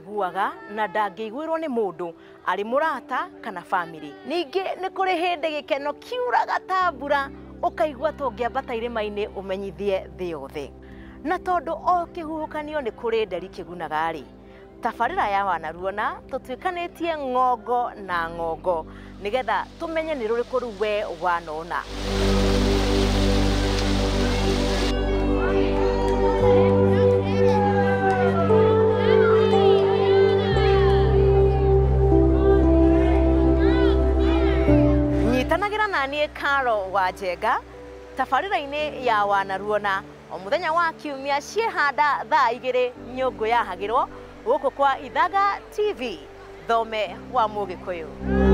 Ataiguaga na ndangĩiguĩrwo nĩ mũndũ arĩ mũrata kana family. Ningĩ nĩ kũrĩ hĩndĩ gĩkeno kiuraga ta mbura ũkaigua ta ũngĩambata irĩma-inĩ ũmenyithie thĩ yothe. Na tondũ o kĩhuhũkanio nĩ kũrĩ nderi kĩgunaga rĩ, tabarĩra ya Wanaruona tũtuĩkanĩtie ng'ongo na ng'ongo nĩgetha tũmenye nĩ rũrĩkũ rũu we wanona. Nyitanagĩra na niĩ Caro wa Njenga tabarĩra-inĩ ya Wanaruona o mũthenya wa kiumia ciĩhanda thaa 2 nyũngũ yahagĩrwo gũkũ kwa Ithaga TV thome wa Mũgĩkũyũ.